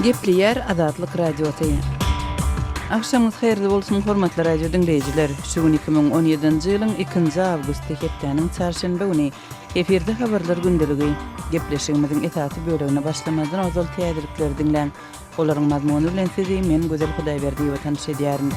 Gepleýär Azatlyk Radiosy. Agşamyňyz haýyrly bolsun, hormatly radio diňleýjiler! Şu gün 2017-nji ýylyň ikinji awgusty, hepdäniň çarşenbe güni. Efirde Habarlar gündeligi. Gepleşigimiziň esasy bölegine başlamazdan ozal täzelikleri diňläň. Olaryň mazmuny bilen sizi men Gözel Hudaýberdiýewa tanyş edýärin.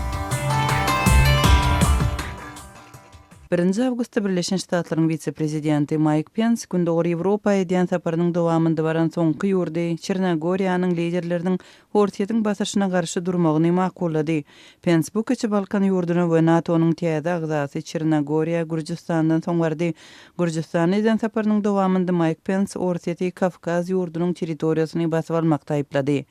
Birinji awgustda Birleşen Ştatlaryň wise-prezidenti Maýk Pens Gündogar Ýewropa edýän saparynyň dowamynda baran soňky ýurdy Çernogoriýanyň liderleriniň Orsýetiň basyşyna garşy durmagyny makullady. Pens bu kiçi Balkan ýurduna we NATO-nyň täze agzasy Çernogoriýa Gürjüstandan soň bardy. Gürjüstana eden saparynyň dowamynda Maýk Pens Orsýeti Kawkaz ýurdunyň territoriýasyny basyp almakda aýyplady.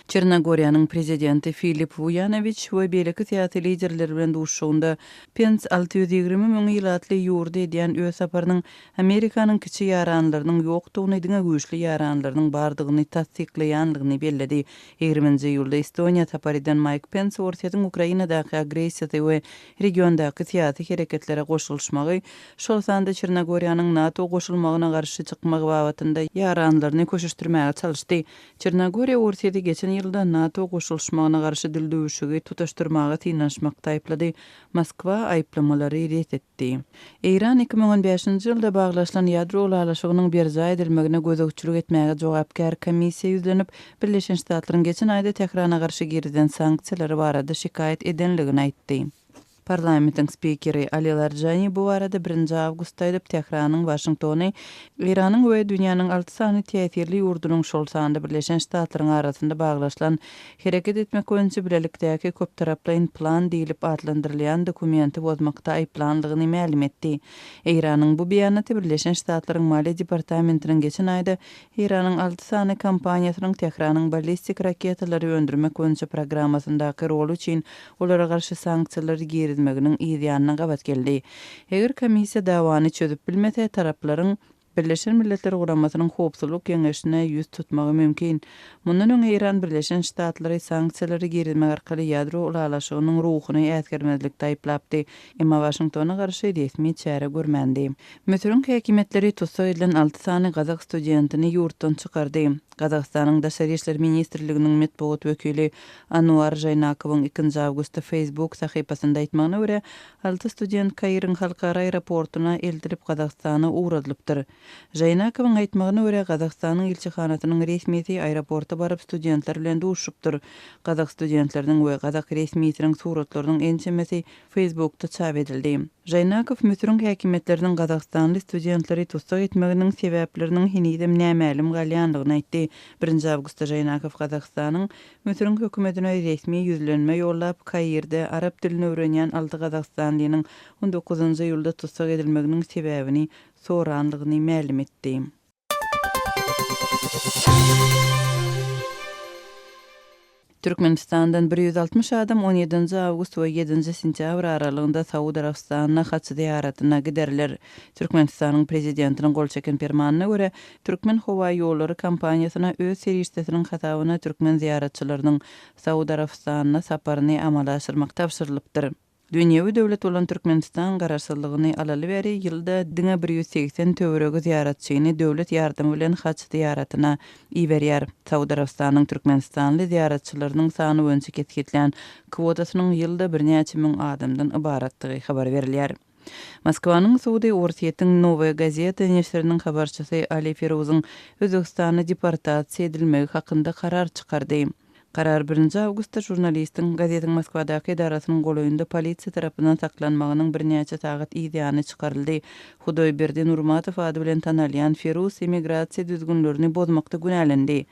Çernogoriýanyň prezidenti Filip Wuýanowiç we beýleki syýasy liderler bilen duşuşygynda Pens 620 müň ilatly ýurda edýän öz saparynyň Amerikanyň kiçi ýaranlarynyň ýokdugyny, diňe güýçli ýaranlarynyň bardygyny tassyklaýanlygyny belledi. Ýigriminji iýulda Estoniýa sapar eden Maýk Pens Orsýetiň Ukrainadaky agressiýasy we regiondaky syýasy hereketlere goşulyşmagy, şol sanda Çernogoriýanyň NATO goşulmagyna garşy çykmagy babatynda ýaranlaryny köşeşdirmäge çalyşdy. Çernogoriýa Orsýeti geçen ýylda NATO goşulyşmagyna garşy dildüwüşigi tutaşdyrmaga synanyşmakda aýyplady. Moskwa aýyplamalary ret etdi. Eýran 2015-nji ýylda baglaşylan ýadro ylalaşygynyň berjaý edilmegine gözegçilik etmäge jogapkär komissiýa ýüzlenip, Birleşen Ştatlaryň geçen aýda Tährana garşy girizen sanksiýalary barada şikaýat edenligini aýtdy. Parlamentiň spikeri Ali Larjani bu barada birinji awgustda aýdyp, Tähranyň Waşingtony Eýranyň we dünýäniň alty sany täsirli ýurdunyň, şol sanda Birleşen Ştatlaryň arasynda baglaşylan Hereket etmek boýunça bilelikdäki köptaraplaýyn plan diýlip atlandyrylýan dokumenti bozmakda aýyplandygyny mälim etdi. Eýranyň bu beýanaty Birleşen Ştatlaryň Maliýe departamentiniň geçen aýda Eýranyň alty sany kompaniýasynyň Tähranyň ballistik raketalary öndürmek boýunça programmasyndaky roly üçin olara garşy sanksiýalary girizmeginiň yz ýanyna gabat geldi. Eger komissiýa dawany çözüp bilmese, taraplaryň Birleşen Milletler Guramasynyň Howpsuzlyk Geňeşine ýüz tutmagy mümkin. Mundan öň Eýran Birleşen Ştatlary sanksiýalary girizmek arkaly ýadro ylalaşygynyň ruhuny äsgermezlikde aýyplapdy, emma Waşingtona garşy resmi çäre görmändi. Müsüriň häkimiýetleri tussag edilen alty sany gazak studentini ýurtdan çykardy. Gazagystanyň Daşary işler ministrliginiň metbugat wekili Anuar Žaýnakowyň ikinji awgustda Facebook sahypasynda aýtmagyna görä, alty student Kairiň halkara aeroportuna eltilip Gazagystana ugradylypdyr. Žaýnakowyň aýtmagyna görä, Gazagystanyň ilçihanasynyň resmisi aeroporta baryp studentler bilen duşuşypdyr. Gazak studentleriniň we gazak resmisiniň suratlarynyň ençemesi Facebookda çap edildi. Žaýnakow Müsüriň häkimiýetleriniň gazagystanly studentleri tussag etmeginiň sebäpleriniň henizem nämälim galýandygyny aýtdy. Birinji awgustda Žaýnakow Gazagystanyň Müsüriň hökümetine resmi ýüzlenme ýollap, Kairde arap dilini öwrenýän alty gazagystanlynyň on dokuzynjy iýulda tussag edilmeginiň sebäbini sorandygyny mälim etdi. Türkmenistandan 160 adam on ýedinji awgust we ýedinji sentýabr aralygynda Saud Arabystanyna haç zyýaratyna giderler. Türkmenistanyň Prezidentiniň gol çeken Permanyna görä, Türkmenhowaýollary kompaniýasyna öz serişdesiniň hasabyna türkmen zyýaratçylarynyň Saud Arabystanyna saparyny amala aşyrmak tabşyrylypdyr. Dünýewi döwlet bolan Türkmenistan Garaşsyzlygyny alaly bäri ýylda diňe 180 töweregi zyýaratçyny döwlet ýardamy bilen haj zyýaratyna iberýär. Saud Arabystanynyň türkmenistanly zyýaratçylarynyň sany boýunça kesgitlän kwotasynyň ýylda birnäçe müň adamdan ybaratdygy habar berilýär. Moskwanyň sudy Orsýetiň Nowaýa gazeta neşiriniň habarçysy Ali Firuzyň Özbegistana deportasiýa edilmegi hakynda karar çykardy. Karar birinji awgustda žurnalistiň gazetiň Moskwadaky edarasynyň golaýynda polisiýa tarapyndan saklanmagynyň birnäçe sagat yz ýany çykaryldy. Hudoýberdi Nurmatow ady bilen tanalýan Feruz emigrasiýa düzgünlerini bozmakda günälendi.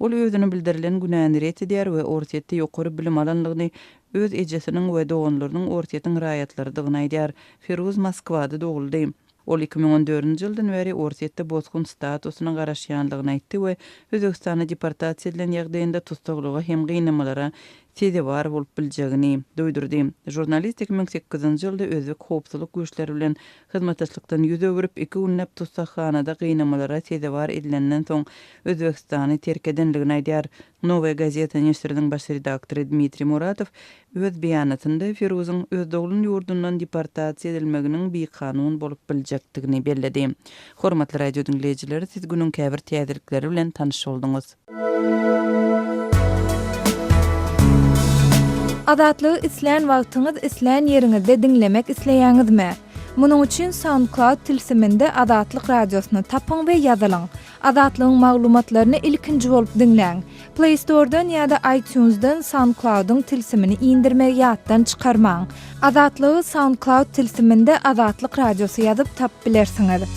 Ol özüne bildirilen günäni ret edýär we Orsýetde ýokary bilim alanlygyny, öz ejesiniň we doganlarynyň Orsýetiň raýatlarydygyny aýdýar. Feruz Moskwada doguldy. Ol 2014-nji ýyldan bäri Orsýetde bosgun statusyna garaşýandygyny aýtdy we Özbegistana deportasiýa edilen ýagdaýynda tussaglyga hem gynamalara sezewar bolup biljegini duýdurdy. Žurnalist 2008-nji ýylda özbek howpsuzlyk güýçleri bilen hyzmatdaşlykdan ýüz öwrüp, iki günläp tussaghanada gynamalara sezewar edilenden soň Özbegistany terk edendigini aýdýar. Nowaýa gazeta neşiriniň baş redaktory Dmitriý Muratow Öz beýanatynda Firuzyň öz doglan ýurdundan deportasiýa edilmeginiň bikanun bolup biljekdigini belledi. Hormatly radio diňleýjiler, siz günüň käbir täzelikleri bilen tanyş bolduňyz. Azatlygy islän wagtyňyz, islän ýeriňizde diňlemek isleýäňizmi? Munuň üçin SoundCloud tilsiminde Azatlyk Radiosyny tapyň we ýazylyň. Azatlygyň maglumatlaryny ilkinji bolup diňläň. Play Store-dan ýa-da iTunes-dan SoundCloud-yň tilsimini indirmegi ýatdan çykarmaň. Azatlygy SoundCloud tilsiminde Azatlyk Radiosy ýazyp tapyp bilersiňiz.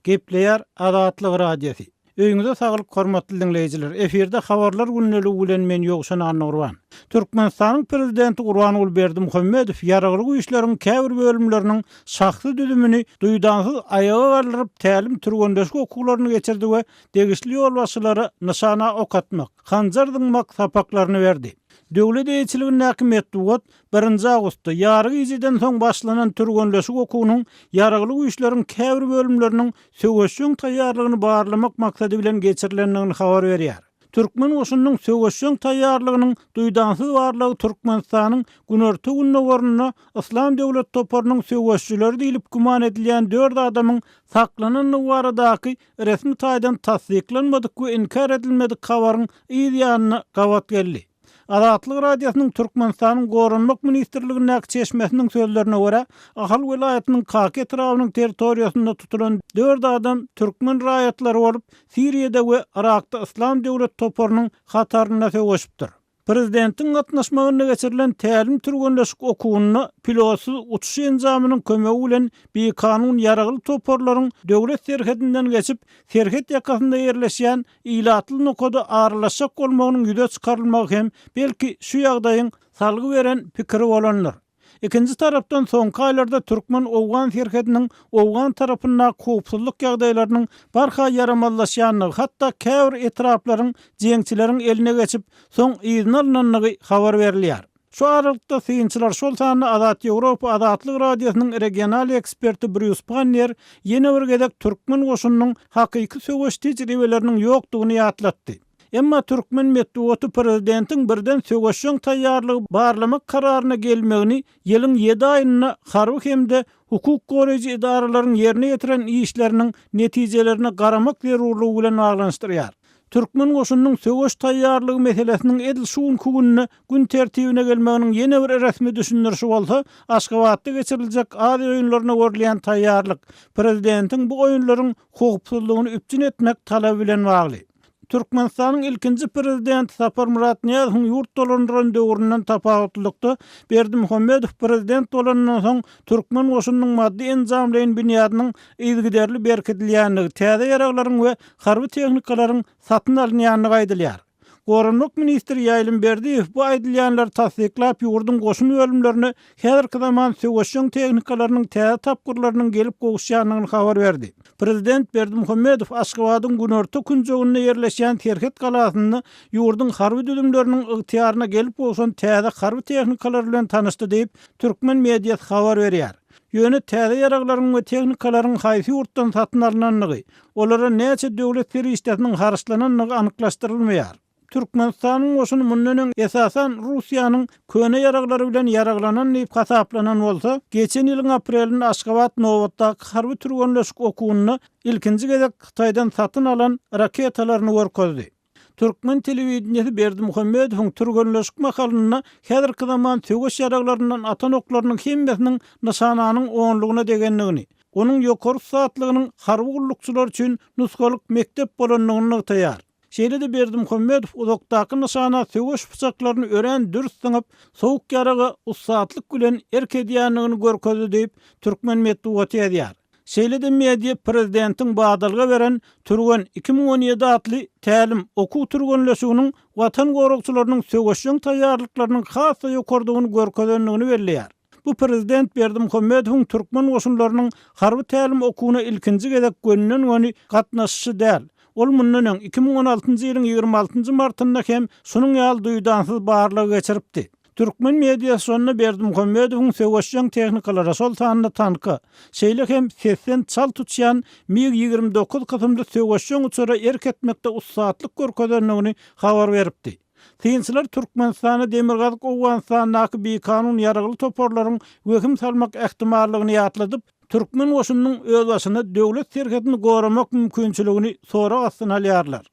Gepleýär Azatlyk Radiosy. Öýüňize saglyk hormatly diňleýjiler! Efirde Habarlar gündeligi bilen men Ýowşan Annagurban. Türkmenistanyň Prezidenti Gurbanguly Berdimuhamedow Ýaragly Güýçleriň käbir bölümleriniň şahsy düzümini duýdansyz aýaga galdyryp tälim-türgenleşik okuwlaryny geçirdi we degişli ýolbaşçylara nyşana ok atmak, hanjar zyňmak sapaklaryny berdi. Döwlet eýeçiligindäki metbugat Birinji awgustda ýary gijeden soň başlanan türgenleşik okuwynyň Ýaragly Güýçleriň käbir bölümleriniň söweşjeň taýýarlygyny barlamak maksady bilen geçirilendigini habar berýär. Türkmen goşunynyň söweşjeň taýýarlygynyň duýdansyz barlagy Türkmenistanyň günorta-gündogarynda Yslam döwlet toparynyň söweşijileri diýlip güman edilýän dört adamyň saklanandygy baradaky resmi taýdan tassyklanmadyk we inkär edilmedik habaryň yz ýanyna gabat geldi. Azatlyk Radiosynyň Türkmenistanyň Goranmak ministrligindäki çeşmesiniň sözlerine görä, Ahal welaýatynyň Kaka etrabynyň territoriýasynda tutulan dört adam türkmen raýatlary bolup, Siriýada we Yrakda Yslam döwlet toparynyň hatarynda söweşipdir. Prezidentiň gatnaşmagynda geçirilen tälim-türgenleşik okuwynda pilotsyz uçuş enjamynyň kömegi bilen bikanun ýaragly toparlaryň döwlet serhedinden geçip, serhet ýakasynda ýerleşýän ilatly nokada aralaşjak bolmagynyň ýüze çykarylmagy hem belki şu ýagdaýyň salgy beren pikiri bolandyr. Ikinji tarapdan soňky aýlarda türkmen-owgan serhediniň owgan tarapyndaky howpsuzlyk ýagdaýlarynyň barha ýaramazlaşýandygy, hatda käbir etraplaryň jeňçileriň eline geçip, soň yzyna alnandygy habar berilýär. Şu aralykda, synçylar, şol sanda Azat Ýewropa Azatlyk Radiosynyň regional eksperti Brýus Panniýer ýene bir gezek türkmen goşunynyň hakyky söweş tejribeleriniň ýokdugyny ýatlatdy. Emma türkmen metbugaty prezidentiň birden söweşjeň taýýarlygy barlamak kararyna gelmegini ýylyň ýedi aýynda harby hem-de hukuk goraýjy edaralaryň ýerine ýetiren işleriniň netijelerine garamak zerurlygy bilen baglanyşdyrýar. Türkmen goşunynyň söweş taýýarlygy meselesiniň edil şu günki günde gün tertibine gelmeginiň ýene bir resmi düşündirişi bolsa, Aşgabatda geçiriljek Aziýa oýunlaryna görülýän taýýarlyk, prezidentiň bu oýunlaryň howpsuzlygyny üpjün etmek talaby bilen bagly. Türkmenistanyň ilkinji prezidenti Saparmyrat Nyýazowyň ýurt dolandyran döwründen tapawutlylykda, Berdimuhamedow prezident bolanyndan soň türkmen goşunynyň maddy-enjamlaýyn binýadynyň yzygiderli berkidilýändigi, täze ýaraglaryň we harby tehnikalaryň satyn alynýandygy aýdylýar. Goranmak ministri Ýaýlym Berdiýew bu aýdylýanlary tassyklap, ýurduň goşun bölümlerine häzirki zaman söweşjeň tehnikalarynyň täze tapgyrlarynyň gelip gowuşýandygyny habar berdi. Prezident Berdimuhamedow Aşgabadyň günorta künjeginde ýerleşýän serhet galasynda ýurduň harby düzümleriniň ygtyýaryna gelip gowşan täze harby tehnikalar bilen tanyşdy diýip, türkmen mediasy habar berýär. Ýöne täze ýaraglaryň we tehnikalaryň haýsy ýurtdan satyn alnandygy, olara näçe döwlet serişdesiniň harçlanandygy anyklaşdyrylmaýar. Türkmenistanyň goşuny mundan öň esasan Russiýanyň köne ýaraglary bilen ýaraglanan diýip hasaplanan bolsa, geçen ýylyň aprelinde Aşgabat nobatdaky harby türgenleşik okuwynda ilkinji gezek Hytaýdan satyn alan raketalaryny görkezdi. Türkmen telewideniýesi Berdimuhamedowyň türgenleşik mahalynda häzirki zaman söweş ýaraglaryndan atan oklarynyň hemmesiniň nyşananyň onlugyna degendigini, onuň ýokary ussatlygynyň harby gullukçylar üçin nusgalyk mekdep bolandygyny nygtaýar. Şeýle-de Berdimuhamedow uzakdaky nyşana söweş pyçaklaryny örän dürs zyňyp, sowuk ýaraga ussatlyk bilen erk edýändigini görkezdi diýip, türkmen metbugaty ýazýar. Şeýle-de media prezidentiň badalga beren Türgen 2017 atly tälim okuw türgenleşiginiň Watan goragçylarynyň söweşjeň taýýarlyklarynyň has-da ýokarydygyny görkezendigini belleýär. Bu prezident Berdimuhamedowyň türkmen goşunlarynyň harby tälim okuwyna ilkinji gezek gönüden-göni gatnaşyşy däl. Ol mundan öň, 2016-njy ýylyň ýigrimi altynjy martynda hem şunuň ýaly duýdansyz barlag geçiripdi. Türkmen mediasy şonda Berdimuhamedowyň söweşjeň tehnikalara, şol sanda tanka, şeýle hem sesden çalt uçýan MiG 29 kysymly söweşjeň uçara erk etmekde ussatlyk görkezendigini habar beripdi. Synçylar Türkmenistana Demirgazyk Owganystandaky bikanun ýaragly toparlaryň wehim salmak ähtimallygyny ýatladyp, Türkmen goşunynyň özbaşyna döwlet serhedini goramak mümkinçiligini sorag astyna alýarlar.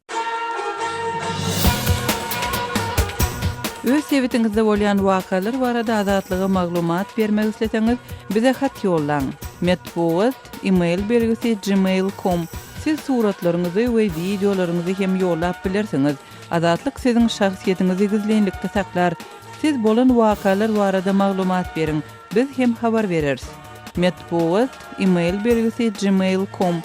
Öz sebitiňizde bolýan wakalar barada Azatlyga maglumat bermek isleseňiz, bize hat ýollaň. Metbugat, e-mail belgisi gmail com. Siz suratlaryňyzy we wideolaryňyzy hem ýollap bilersiňiz. Azatlyk siziň şahsyýetiňizi gizlinlikde saklar. Siz bolan wakalar barada maglumat beriň, biz hem habar bereris. Metbugat, e-mail belgisi gmail com.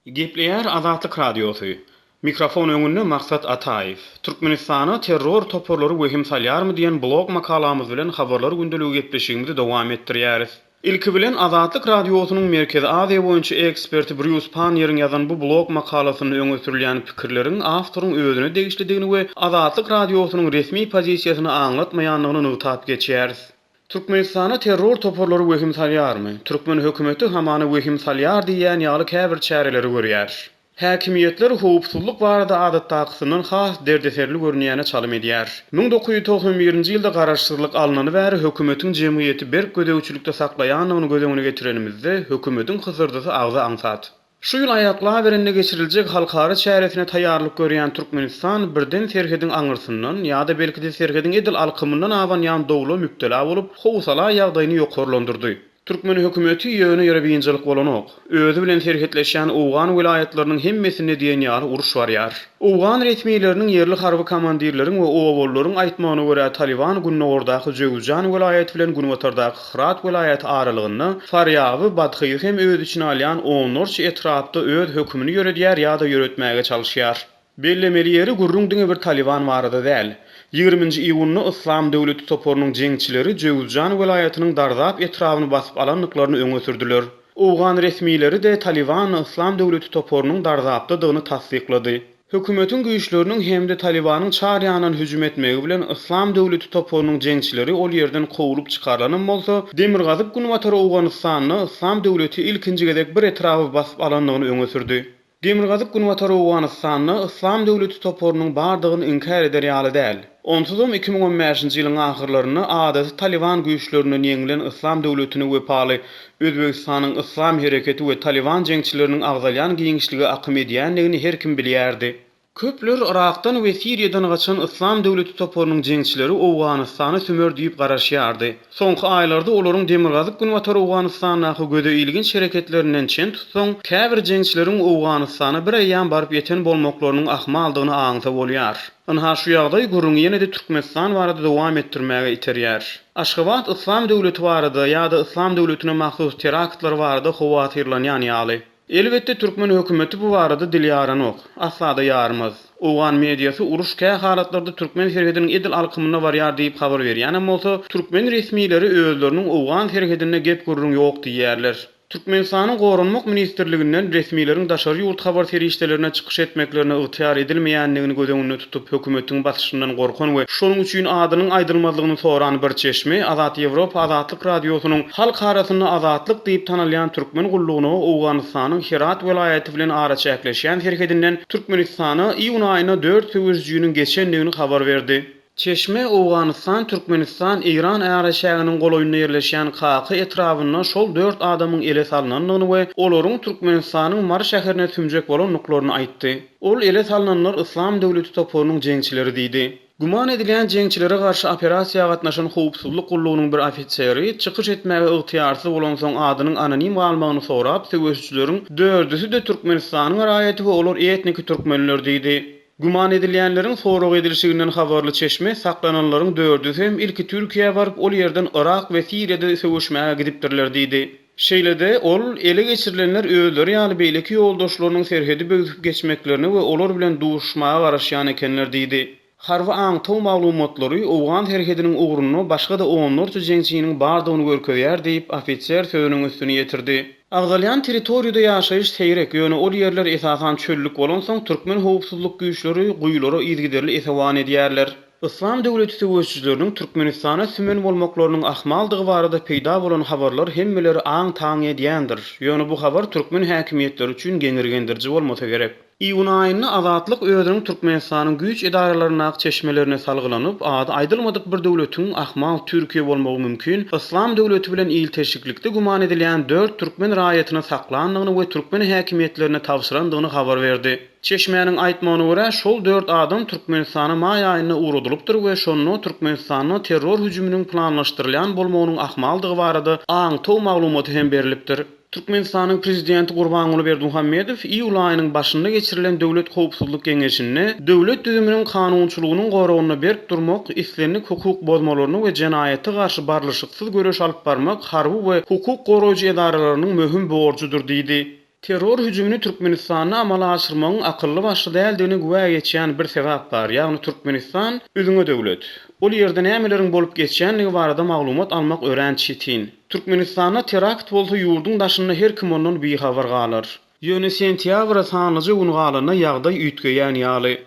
Gepleýär Azatlyk Radiosy. Mikrofon öňünde Maksat Ataýew. Türkmenistana terror toparlary wehim salýarmy diýen blog makalamyz bilen Habarlar gündeligi gepleşigimizi dowam etdirýäris. Ilki bilen Azatlyk Radiosynyň Merkezi Aziýa boýunça eksperti Brýus Panniýeriň ýazan bu blog makalasynda öňe sürülýän pikirleriň awtoryň özüne degişlidigini we Azatlyk Radiosynyň resmi pozisiýasyny aňlatmaýandygyny nygtap geçýäris. Türkmenistana terror toparlary wehim salýarmy? Türkmen hökümeti hamana wehim salýar diýýän ýaly käbir çäreleri görýär. Häkimiýetler howpsuzlyk barada adatdakysyndan has derdeserli görünýäne çalym edýär. 1991-nji ýylda garaşsyzlyk alnany bäri hökümetiň jemgyýeti berk gözegçilikde saklaýandygyny göz öňüne getirenimizde, hökümetiň hysyrdysy agza aňsat. Şu ýyl aýaklaberende geçiriljek halkara çäresine taýýarlyk görýän Türkmenistan birden serhediň aňyrsyndan ýa-da belki-de serhediň edil alkymyndan abanýan dowla mübtela bolup, howsala ýagdaýyny ýokarlandyrdy. Türkmen hökümeti ýöne ýere biynjalyk bolanok. Özi bilen serhetleşýän owgan welaýatlarynyň hemmesinde diýen ýaly uruş barýar. Owgan resmileriniň, ýerli harby komandirleriň we obalylaryň aýtmagyna görä Talyban gündogardaky Jöwüzjan welaýaty bilen günbatardaky Hyrat welaýaty aralygynda Farýaby, Badhyzy hem öz içine alýan onlarça etrapda öz hökümini ýöredýär ýa-da ýöretmäge çalyşýar. Bellemeli ýeri, gürrüň diňe bir Talyban barada däl. Ýigriminji iýunda Yslam döwleti toparynyň jeňçileri Jöwüzjan welaýatynyň Darzap etrabyny basyp alandyklaryny öňe sürdüler. Owgan resmileri-de Talyban Yslam döwleti toparynyň Darzapdadygyny tassyklady. Hökümetiň güýçleriniň hem-de Talybanyň çar ýandan hüjüm etmegi bilen Yslam döwleti toparynyň jeňçileri ol ýerden kowlup çykarylanam bolsa, demirgazyk-günbatar Owganystanda Yslam döwleti ilkinji gezek bir etraby basyp alandygyny öňe sürdi. Demirgazyk-günbatar Owganystanda Yslam döwleti toparynyň bardygyny inkär eder ýaly däl. Onsuzam 2015-nji ýylyň ahyrlarynda adaty Talyban güýçlerinden ýeňlen Yslam döwletine wepaly Özbegistanyň Yslam hereketi we Talyban jeňçileriniň agzalýan giňişlige akym edýändigini her kim bilýärdi. Köpler Yrakdan we Siriýadan gaçan Yslam döwleti toparynyň jeňçileri Owganystana sümer diýip garaşýardy. Soňky aýlarda olaryň demirgazyk-günbatar Owganystandaky göze ilginç hereketlerinden çen tutsaň, käbir jeňçileriň Owganystana bir eýýäm baryp ýeten bolmaklarynyň ahmaldygyny aňsa bolýar. Ynha şu ýagdaý gürrüňi ýene-de Türkmenistan barada dowam etdirmäge iterýär. Aşgabat Yslam döwleti barada ýa-da Yslam döwletine mahsus teraktlar barada howatyrlanýan ýaly. Elbetde türkmen hökümeti bu barada dil ýaranok. Asla-da ýarmaz. Owgan mediasy uruş kä halatlarda türkmen serhediniň edil alkymyna barýar diýip habar berýänem bolsa, türkmen resmileri özleriniň owgan serhedinde gep-gürrüň ýok diýýärler. Türkmenistanyň Goranmak ministrliginden resmileriň daşary ýurt habar serişdelerine çykyş etmeklerine ygtyýar edilmeýändigini göz öňünde tutup hökümetiň basyşyndan gorkan we şonuň üçin adynyň aýdylmazlygyny soran bir çeşme Azat Ýewropa Azatlyk Radiosynyň halk arasynda Azatlyk diýip tanalýan türkmen gullugyna Owganystanyň Herat welaýaty bilen araçäkleşýän serhedinden Türkmenistana iýun aýynda dört söweşijiniň geçendigini habar berdi. Çeşme Owganystan, Türkmenistan, Eýran araçäginiň golaýynda ýerleşýän Kaka etrabynda şol dört adamyň ele salnandygyny we olaryň Türkmenistanyň Mary şäherine sümjek bolandyklaryny aýtdy. Ol ele salnanlar Yslam döwleti toparynyň jeňçileri diýdi. Güman edilýän jeňçilere garşy operasiýa gatnaşan howpsuzlyk gullugynyň bir ofiseri çykyş etmäge ygtyýarsyz bolansoň adynyň anonim galmagyny sorap, söweşijileriň dördüsi-de Türkmenistanyň raýaty we olar etniki türkmenler diýdi. Güman edilýänleriň sorag edilişiginden habarly çeşme saklananlaryň dördüsi hem ilki Türkiýä baryp, ol ýerden Yrak we Siriýada söweşmäge gidipdirler diýdi. Şeýle-de, ol, ele geçirilenler özleri ýaly beýleki ýoldaşlarynyň serhedi böwsüp geçmeklerine we olar bilen duşuşmaga garaşýan ekenler diýdi. Harby aňtaw maglumatlary owgan serhediniň ugrunda başga-da onlarça jeňçiniň bardygyny görkezýär diýip, ofiser sözüniň üstüni ýetirdi. Agzalýan territoriýada ýaşaýyş seýrek, ýöne ol ýerler esasan çöllük bolansoň, türkmen howpsuzlyk güýçleri guýulara yzygiderli esewan edýärler. Yslam döwleti söweşijileriniň Türkmenistana sümen bolmaklarynyň ahmaldygy barada peýda bolan habarlar hemmeleri aň-taň edýändir. Ýöne bu habar türkmen häkimiýetleri üçin geňirgendiriji bolmasa gerek. Iýun aýynda Azatlyk özüniň Türkmenistanyň güýç edaralaryndaky çeşmelerine salgylanyp, ady aýdylmadyk bir döwletiň, ahmal Türkiýe bolmagy mümkin, Yslam döwleti bilen ilteşiklikde güman edilýän dört türkmen raýatyny saklandygyny we türkmen häkimiýetlerine tabşyrandygyny habar berdi. Çeşmäniň aýtmagyna görä, şol dört adam Türkmenistana maý aýynda ugradylypdyr we şonda Türkmenistanda terror hüjüminiň planlaşdyrylýan bolmagynyň ahmaldygy barada aňtaw maglumaty hem berlipdir. Türkmenistanyň Prezidenti Gurbanguly Berdimuhamedow iýul aýynyň başynda geçirilen Döwlet howpsuzlyk geňeşinde döwlet düzüminiň kanunçylygynyň goragynda berk durmak, islendik hukuk bozmalaryna we jenaýata garşy barlyşyksyz göreş alyp barmak harby we hukuk goraýjy edaralarynyň möhüm borjudyr diýdi. Terror hüjümini Türkmenistanda amala aşyrmagyň akylly-başly däldigine güwä geçýän bir sebäp bar, ýagny Türkmenistan, üzňe döwlet. Ol ýerde nämeleriň bolup geçýändigi barada maglumat almak örän çetin. Türkmenistanda terakt bolsa ýurduň daşynda her kim ondan bihabar galar. Ýöne sentýabra sanlyja gün galanda ýagdaý üýtgeýän ýaly.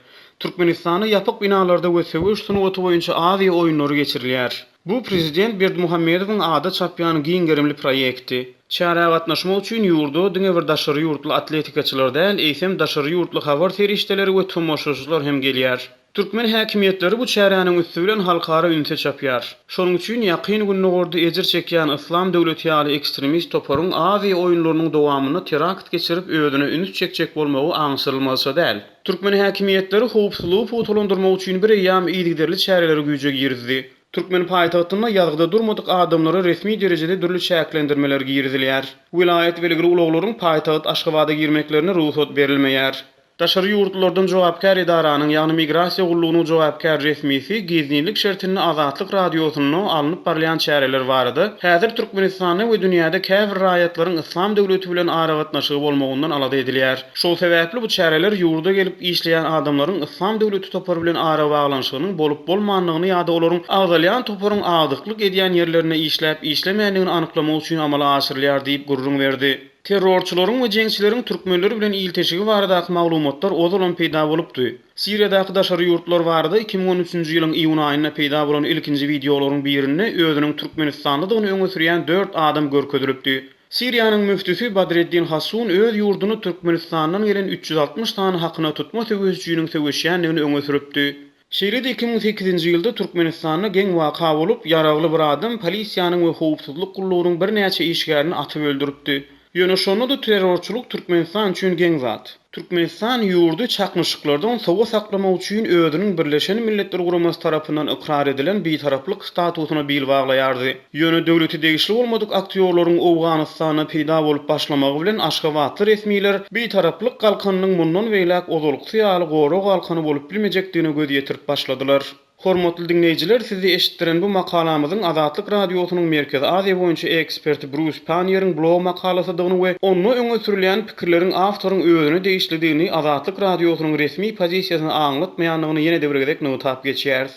Türkmenistanda ýapyk binalarda we söweş sungaty boýunça Aziýa oýunlary geçirilýär. Bu prezident Berdimuhamedowyň ada çapýan giň gerimli proýekti. Çärä gatnaşmak üçin ýurda diňe bir daşary ýurtly atletikaçylar däl, eýsem daşary ýurtly habar serişdeleri we tomaşaçylar hem gelýär. Türkmen häkimiýetleri bu çäräniň üsti bilen halkara ünse çapýar. Şonuň üçin Ýakyn Gündogarda ejir çekýän Yslam döwleti ýaly ekstremist toparyň Aziýa oýunlarynyň dowamynda terakt geçirip özüne üns çekjek bolmagy aňşyrylmazça däl. Türkmen häkimiýetleri howpsuzlygy pugtalandyrmak üçin bir eýýam yzygiderli çäreleri güýje girizdi. Türkmen paýtagtynda ýazgyda durmadyk adamlara resmi derejede dürli çäklendirmeler girizilýär. Welaýat belgili ulaglaryň paýtagt Aşgabada girmeklerine rugsat berilmeýär. Daşary ýurtlulardan jogapkär edaranyň, ýagny Migrasiýa gullugynyň jogapkär resmisi gizlinlik şertinde Azatlyk Radiosynda alnyp barylýan çäreler barada, Häzir Türkmenistanda we dünýäde käbir raýatlaryň Yslam döwleti bilen aragatnaşygy bolmagyndan alada edilýär. Şol sebäpli bu çäreler ýurda gelip işleýän adamlaryň Yslam döwleti topary bilen arabaglanyşygynyň bolup-bolmandygyny ýa-da olaryň agzalýan toparyň agdyklyk edýän ýerlerinde işläp-işlemändigini anyklamak üçin amala aşyrylýar diýip gürrüň berdi. Terrorçylaryň we jeňçileriň türkmenler bilen ilteşigi baradaky maglumatlar ozalam peýda bolupdy. Siriýadaky daşary ýurtlular barada 2013-nji ýylyň iýun aýynda peýda bolan ilkinji wideolaryň birinde özüniň türkmenistanlydygyny öňe sürýän dört adam görkezilipdi. Siriýanyň müftüsi Badreddin Hassun öz ýurdunda Türkmenistandan gelen 360 sany hakyna tutma söweşijiniň söweşýändigini öňe sürüpdi. Şeýle-de 2008-nji ýylda Türkmenistanda geň waka bolup, ýaragly bir adam polisiýanyň we howpsuzlyk gullugynyň birnäçe işgärini atyp öldüripdi. Ýöne şonda-da terrorçylyk Türkmenistan üçin geň zat. Türkmenistan ýurdy çaknyşyklardan sowa saklamak üçin özüniň Birleşen Milletler Guramasy tarapyndan ykrar edilen bitaraplyk statusyna bil baglaýardy. Ýöne döwlete degişli bolmadyk aktýorlaryň Owganystanda peýda bolup başlamagy bilen aşgabatly resmiler bitaraplyk galkanynyň mundan beýläk ozalkysy ýaly gorag galkany bolup bilmejekdigine göz ýetirip başladylar. Hormatly diňleýjiler sizi eşitdiren bu makalamyzyň Azatlyk Radiosynyň Merkezi Aziýa boýunça eksperti Brus Panniýeriň blog makalasydygyny we onda öňe sürülýän pikirleriň awtoryň özüne degişlidigini Azatlyk Radiosynyň resmi pozisiýasyny aňlatmaýandygyny ýene-de bir gezek nygtap geçýäris.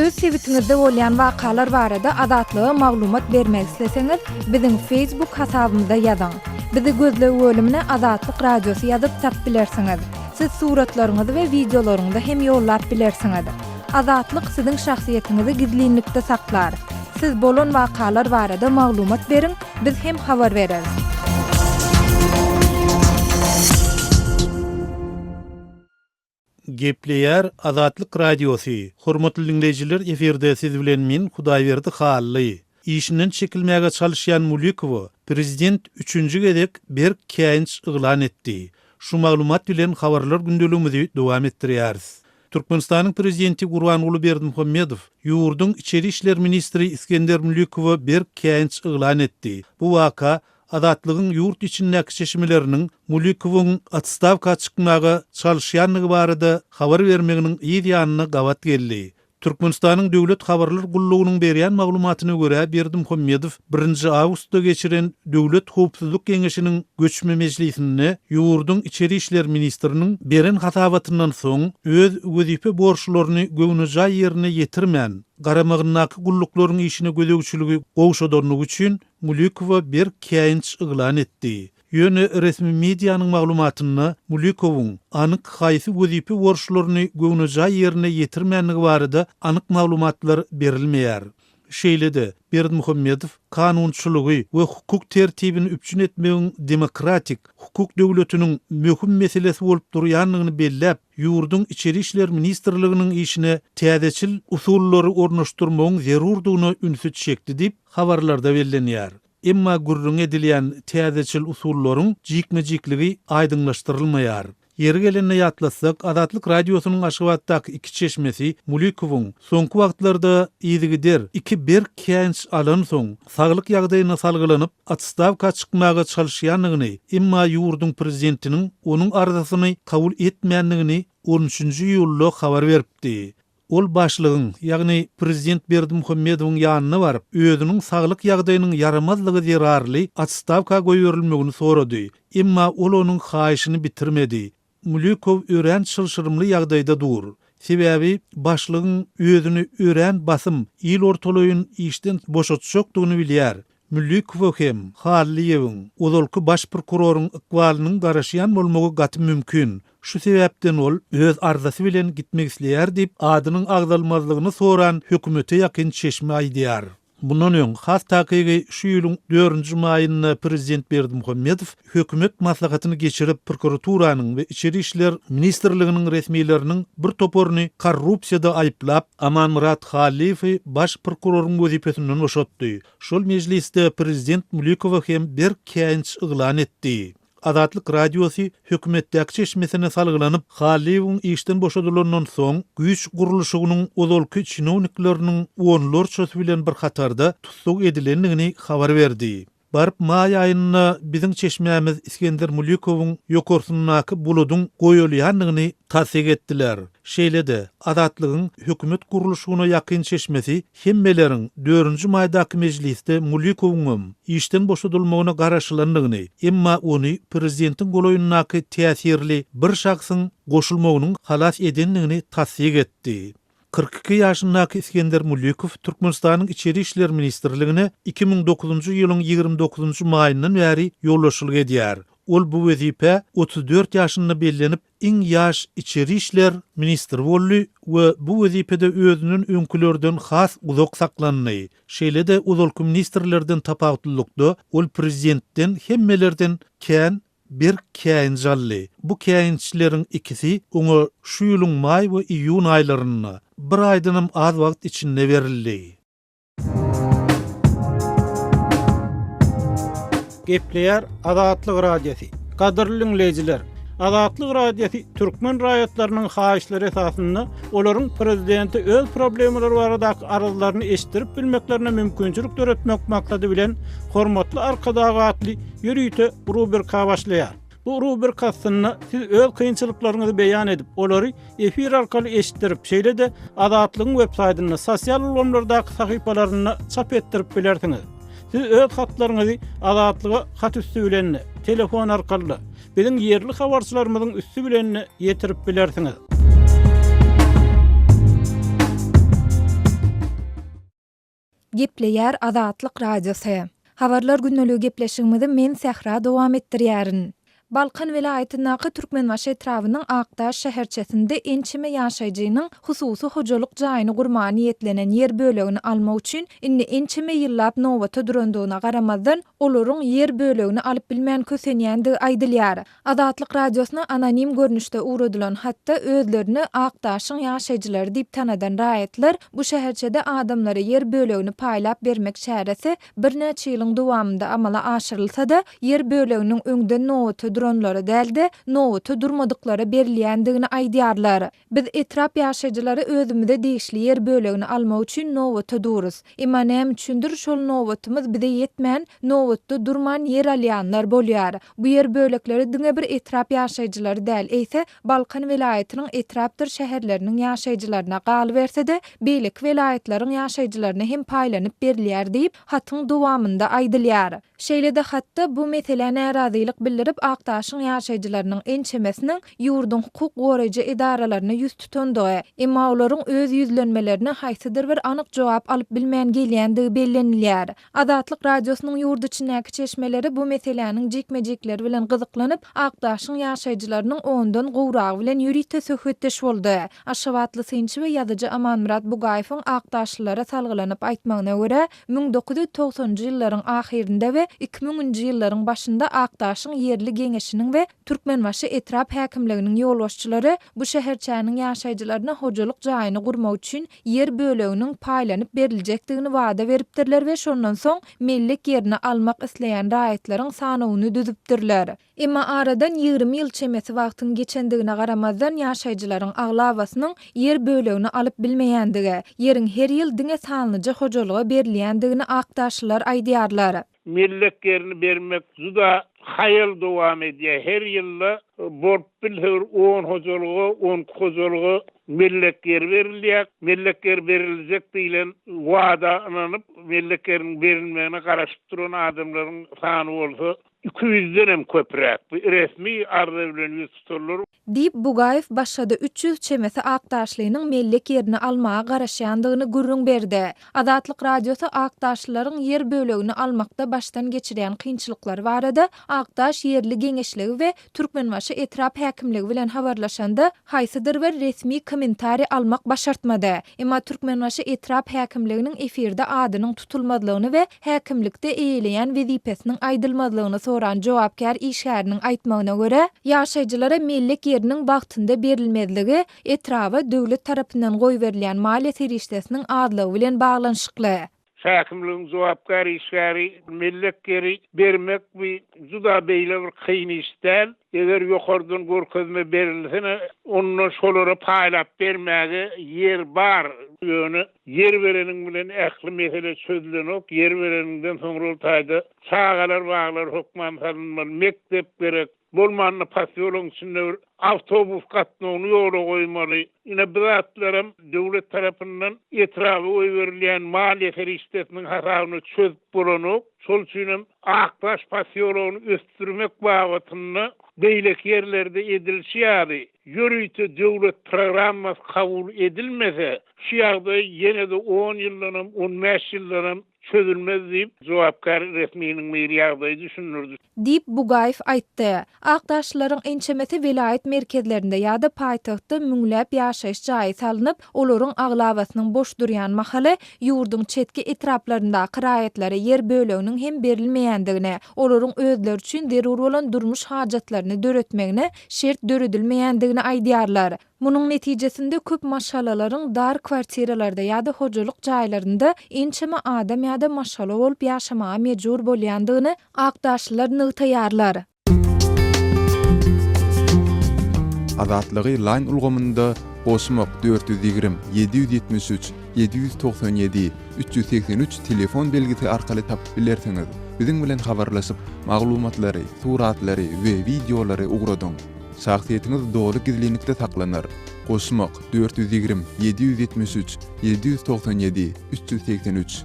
Öz sebitiňizde bolýan wakalar barada Azatlyga maglumat bermek isleseňiz, biziň Facebook hasabymyza ýazyň. Bizi gözleg bölümine Azatlyk Radiosy ýazyp tap bilersiňiz. Siz suratlaryňyzy we wideolaryňyzy hem ýollap bilersiňiz. Azatlyk siziň şahsyýetiňizi gizlinlikde saklar. Siz bolan wakalar barada maglumat beriň, biz hem habar bereris. Gepleýär Azatlyk Radiosy, Hormatly diňleýjiler efirde siz bilen men Hudaýberdi Hally. Işinden çekilmäge çalyşýan Mulikowa prezident üçünji gezek berk käýinç yglan etdi. Şu maglumat bilen habarlar gündeligimizi dowam etdirýäris. Türkmenistanyň Prezidenti Gurbanguly Berdimuhamedow ýurduň içeri işler ministri Isgender Mülikowa berk käýinç yglan etdi. Bu waka Azatlygyň ýurt içindäki çeşmeleriniň Mulikowyň otstawka çykmaga çalyşýandygy barada habar bermeginiň yz ýanyna gabat geldi. Türkmenistanyň Döwlet habarlar gullugynyň berýän maglumatyna görä, Berdimuhamedow birinji awgustda geçiren Döwlet howpsuzlyk geňeşiniň göçme mejlisinde ýurduň içeri işler ministriniň beren hasabatyndan soň öz wezipe borçlaryny göwnejaý ýerine ýetirmän, garamagyndaky gulluklaryň işine gözegçiligi gowşadanlygy üçin Mulikowa berk käýinç yglan etdi. Ýöne resmi medianyň maglumatynda Mulikowyň anyk haýsy wezipe borçlaryny göwnejaý ýerine ýetirmändigi barada anyk maglumatlar berilmeýär. Şeýle-de, Berdimuhamedow kanunçylygy we hukuk tertibini üpjün etmegiň demokratik, hukuk döwletiniň möhüm meselesi bolup durýandygyny belläp, ýurduň Içeri işler ministrliginiň işine täzeçil usullary ornaşdyrmagyň zerurdygyna ünsi çekdi diýip, habarlarda bellenýär. Emma gürrüňi edilýän täzeçil usullaryň jikme-jikligi aýdyňlaşdyrylmaýar. Ýeri gelende ýatlatsak, Azatlyk Radiosynyň Aşgabatdaky iki çeşmesi Mulikowyň soňky wagtlarda yzygider iki berk käýinç alansoň, saglyk ýagdaýyna salgylanyp, otstawka çykmaga çalyşýandygyny, emma ýurduň prezidentiniň onuň arzasyny kabul etmändigini on üçünji iýulda habar beripdi. Ol başlygyň, ýagny prezident Berdimuhamedowyň ýanyna baryp, özüniň saglyk ýagdaýynyň ýaramazlygy zerarly otstawka goýberilmegini sorady. Emma ol onuň haýyşyny bitirmedi. Mülikow örän çylşyrymly ýagdaýda dur. Sebäbi başlygyň özüni örän basym il ortalaýyn işden boşatjakdygyny bilýär. Mülikowa hem Hallyýewiň, ozalky baş prokuroryň ykbalynyň garaşýan bolmagy gaty mümkin. Şu sebäpden ol öz arzasy bilen gitmek isleýär diýip, adynyň agzalmazlygyny soran hökümete ýakyn çeşme aýdýar. Mundan öň, has takygy şu ýylyň dördünji maýynda prezident Berdimuhamedow hökümet maslahatyny geçirip, prokuraturanyň we Içeri işler ministrliginiň resmileriniň bir toparyny korrupsiýada aýyplap, Amanmyrat Hallyýewi baş prokuroryň wezipesinden boşatdy. Şol mejlisde prezident Mülikowa hem berk käýinç yglan etdi. Azatlyk Radiosy hökümetdäki çeşmesine salgylanyp, Hallyýewiň işden boşadylandan soň, güýç gurluşygynyň ozalky çinownikleriniň onlarçasy bilen bir hatarda tussag edilendigini habar berdi. Baryp maý aýynda biziň çeşmämiz Isgender Mulikowyň ýokarsyndaky buludyň goýalýandygyny tassyk etdiler. Şeýle-de, Azatlygyň hökümet gurluşygyna ýakyn çeşmesi hemmeleriň dördünji maýdaky mejlisde Mulikowyňam işden boşadylmagyna garaşylandygyny, emma ony prezidentiň golaýyndaky täsirli bir şahsyň goşulmagynyň halas edendigini tassyk etdi. 42 ýaşyndaky Isgender Mulikow Türkmenistanyň Içeri işler ministrligine 2009-njy ýylyň 29-njy maýyndan bäri ýolbaşçylyk edýär. Ol bu wezipä 34 ýaşynda bellenip, iň ýaş içeri işler ministri boldy we bu wezipede özünden öňkülerden has uzak saklandy. Şeýle-de ozalky ministrlerden tapawutlylykda, ol prezidentden hemmelerden kän berk käýinç aldy. Bu käýinçleriň ikisi oňa şu ýylyň maý we iýun aýlarynda, bir aýdanam az wagt içinde berildi. Gepleýär Azatlyk Radiosy. Gadyrly diňleýjiler, Azatlyk Radiosy türkmen raýatlarynyň haýyşlary esasynda olaryň prezidente öz problemalary baradaky arzlaryny eşitdirip bilmeklerine mümkinçilik döretmek maksady bilen Hormatly Arkadag atly ýörite rubrika başlaýar. Bu rubrika astynda siz öz kynçylyklaryňyzy beýan edip, olary efir arkaly eşitdirip, şeýle-de Azatlygyň websaýtynda, sosial ulgamlardaky sahypalarynda çap etdirip bilersiňiz. Siz öz hatlaryňyzy Azatlyga hat üsti bilen-de, telefon arkaly-da, biziň ýerli habarçylarymyzyň üsti bilen-de ýetirip bilersiňiz. Gepleýär Azatlyk Radiosy. Habarlar gündeligi gepleşigimizi men Sähra dowam etdirýärin. Balkan welaýatyndaky Türkmenbaşy etrabynyň Akdaş şäherçesinde ençeme ýaşaýjynyň hususy hojalyk jaýyny gurmaga niýetlenen ýer bölegini almak üçin indi ençeme ýyllap nobata durandygyna garamazdan, olaryň ýer bölegini alyp bilmän kösenýändigi aýdylýar. Azatlyk Radiosyna anonim görnüşde ugradylan hatda özlerini Akdaşyň ýaşaýjylary diýip tanadan raýatlar bu şäherçede adamlara ýer bölegini paýlap bermek çäresi birnäçe ýylyň dowamynda amala aşyrylsa-da, ýer böleginiň öňden nobata duranlara däl-de, nobata durmadyklara berilýändigini aýdýarlar. Biz etrap ýaşaýjylary özümize degişli ýer bölegini almak üçin nobata durus. Emma näme üçindir şol nobatymyz bize ýetmän, nobatda durman ýer alýanlar bolýar. Bu ýer bölekleri diňe bir etrap ýaşaýjylary däl, eýse, Balkan welaýatynyň etrapdyr şäherleriniň ýaşaýjylaryna, galyberse-de, beýleki welaýatlaryň ýaşaýjylaryna hem paýlanyp berilýär diýip, hatyň dowamynda aýdylýar. Şeýle-de hatda bu meselä närazylyk bildirip, Akdaş. Akdaşyň ýaşaýjylarynyň ençemesiniň ýurduň hukuk goraýjy edaralaryna ýüz tutandygy, emma olaryň öz ýüzlenmelerine haýsydyr bir anyk jogap alyp bilmän gelýändigi bellenilýär. Azatlyk Radiosynyň ýurt içindäki çeşmeleri bu meseläniň jikme-jikleri bilen gyzyklanyp, Akdaşyň ýaşaýjylarynyň ondan gowragy bilen ýörite söhbetdeş boldy. Aşgabatly synçy we ýazyjy Amanmyrat Bugaýewiň akdaşlylara salgylanyp aýtmagyna görä, 1990-njy ýyllaryň ahyrynda we iki müňünji ýyllaryň başynda Akdaşyň ýerli geňeşiniň we Türkmenbaşy etrap häkimliginiň ýolbaşçylary bu şäherçäniň ýaşaýjylaryna hojalyk jaýyny gurmak üçin ýer böleginiň paýlanyp beriljekdigini wada beripdirler we şondan soň mellek ýerini almak isleýän raýatlaryň sanawyny düzüpdirler. Emma aradan 20 ýyl çemesi wagtyň geçendigine garamazdan ýaşaýjylaryň aglabasynyň ýer bölegini alyp bilmeýändigi, ýeriň her ýyl diňe sanlyja hojalyga berilýändigini akdaşlylar aýdýarlar. Mellek ýerini bermek juda haýal dowam edýär. Her ýylda bolup bilse bir on hojalyga, on iki hojalyga mellek ýeri berilýär. Mellek ýeri beriljek diýlen wada ynanyp, mellek ýeriniň berilmegine garaşyp duran adamlaryň sany bolsa 200-den hem köpräk. Bu resmi arza bilen ýüz tutanlar. Diýip, Bugaýew başga-da 300 çemesi akdaşlynyň mellek ýerini almaga garaşýandygyny gürrüň berdi. Azatlyk Radiosy akdaşlylaryň ýer bölegini almakda başdan geçirýän kynçylyklary barada Akdaş ýerli geňeşligi we Türkmenbaşy etrap häkimligi bilen habarlaşanda, haýsydyr bir resmi kommentariý almak başartmady. Emma Türkmenbaşy etrap häkimliginiň efirde adynyň tutulmazlygyny we häkimlikde eýeleýän wezipesiniň aýdylmazlygyny soran jogapkär işgäriniň aýtmagyna görä, ýaşaýjylara mellek ýeriniň wagtynda berilmezligi etraba döwlet tarapyndan goýberilýän maliýe serişdesiniň azlygy bilen baglanyşykly. Häkimligiň jogapkär işgäri mellek ýeri bermek bu juda beýle bir kyn iş däl. Eger ýokardan görkezme berilsene, onda şolara paýlap bermäge ýer bar. Ýöne ýer bereniň bilen ähli mesele çözülenok. Ýer bereniňden soňra ol taýda çagalar baglary hökman salynmaly, mekdep gerek. Bolmanda posýologyň içinde bir awtobus gatnawyny ýola goýmaly. Ine bu zatlaram döwlet tarapyndan etraba goýberilýän maliýe serişdesiniň hasabyna çözüp bolanok. Şol üçinem Akdaş posýologyny ösdürmek babatynda beýleki ýerlerde edilişi ýaly ýörite döwlet programmasy kabul edilmese, şu ýagdaý ýene-de on ýyldanam, on bäş ýyldanam çözülmez diýip, jogapkär resminiň biri ýagdaýy düşündirdi. Diýip, Bugaýew aýtdy. Akdaşlylaryň ençemesi welaýat merkezlerinde ýa-da paýtagtda müňläp ýaşaýyş jaýy salnyp, olaryň aglabasynyň boş durýan mahaly, ýurduň çetki etraplaryndaky raýatlara ýer böleginiň hem berilmeýändigini, olaryň özleri üçin zerur bolan durmuş hajatlaryny döretmegine şert döredilmeýändigini aýdýarlar. Munuň netijesinde köp maşgalalaryň dar kwartiralarda ýa-da hojalyk jaýlarynda ençeme adam ýa-da maşgala bolup ýaşamaga mejbur bolýandygyny akdaşlylar nygtaýarlar. Azatlygy Line ulgamynda goşmak 420 773 797 383 telefon belgisi arkaly tapyp bilersiňiz. Biziň bilen habarlaşyp, maglumatlary, suratlary we wideolary ugradyň. Şahsyýetiňiz doly gizlinlikde saklanar. Goşmak, 420, 773, 797, 383.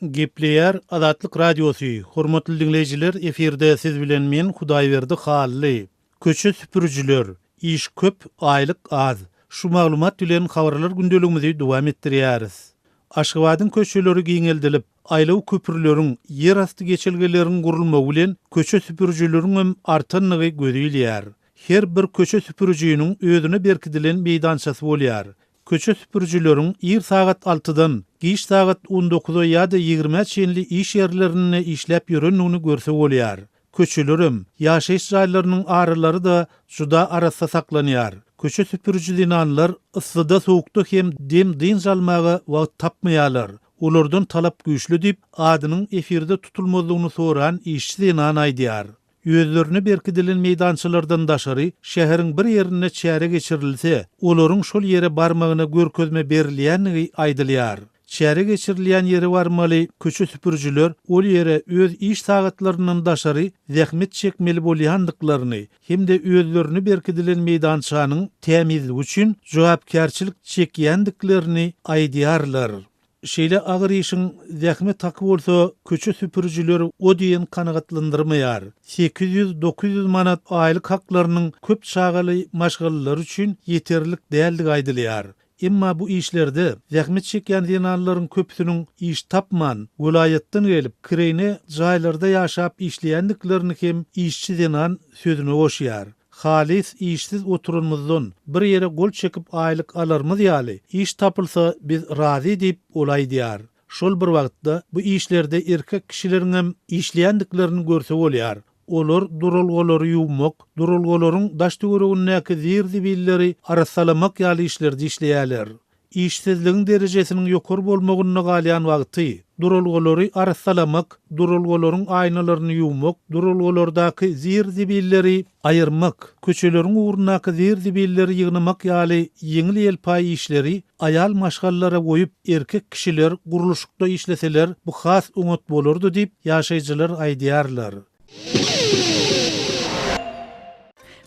Gepleýär Azatlyk Radiosy, Hormatly diňleýjiler, efirde siz bilen men Hudaýberdi Hally. Köçe süpürijiler, Iş köp, aýlyk az. Şu maglumat bilen habarlar gündeligimizi dowam etdirýäris. Aşgabadyň köçeleri giňeldilip, aýlaw köprüleriň, ýerasty geçelgeleriň gurulmagy bilen köçe süpürijileriňem artandygy göze ilýär. Her bir köçe süpürijiniň özüne berkidilen meýdançasy bolýar. Köçe süpürijileriň ir sagat altydan, giç sagat on dokuza ýa-da ýigrimä çenli iş ýerlerinde işläp ýörendigini görse bolýar. Köçelerem, ýaşaýyş jaýlarynyň aralary-da juda arassa saklanýar. Köçe süpüriji zenanlar yssyda-sowukda hem dem-dynç almaga wagt tapmaýarlar. Olardan talap güýçli diýip, adynyň efirde tutulmazlygyny soran işçi zenan aýdýar. Özlerine berkidilen meýdançalardan daşary, şäheriň bir ýerinde çäre geçirilse, olaryň şol ýere barmagyna görkezme berilýändigi aýdylýar. Çäre geçirilýän ýere barmaly köçe süpürijiler ol ýere öz iş sagatlaryndan daşary zähmet çekmeli bolýandyklaryny hem-de özlerine berkidilen meýdançanyň tämizligi üçin jogapkärçilik çekýändiklerini aýdýarlar. Şeýle agyr işiň zähmet haky bolsa köçe süpürijileri o diýen kanagatlandyrmaýar. 800-900 manat aýlyk haklarynyň köp çagaly maşgalalar üçin ýeterlik däldigi aýdylýar. Emma bu işlerde zähmet çekýän zenanlaryň köpüsiniň iş tapman, welaýatdan gelip, kireýne jaýlarda ýaşap işleýändiklerini hem işçi zenan sözüne goşýar. Halys işsiz oturanymyzdan, bir ýere gol çekip aýlyk alarymyz ýaly, iş tapylsa biz razy diýip, ol aýdýar. Şol bir wagtda, bu işlerde erkek kişileriňem işleýändiklerini görse bolýar. Olar duralgalary ýuwmak, duralgalaryň daş-töweregindäki zir-zibilleri arassalamak ýaly işlerde işleýärler. Işsizligiň derejesiniň ýokary bolmagynda galýan wagty, duralgalary arassalamak, duralgalaryň aýnalaryny ýuwmak, duralgalardaky zir-zibilleri aýyrmak, köçeleriň ugrundaky zir-zibilleri ýygnamak ýaly ýeňil-ýelpaý işleri aýal maşgalalara goýup, erkek kişiler gurluşykda işleseler, bu has oňat bolardy diýip, ýaşaýjylar aýdýarlar.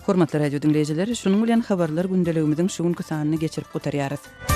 Hormatly radio diňleýjiler, şunuň bilen habarlar gündeligimiziň şu günki sanyny geçirip gutarýarys.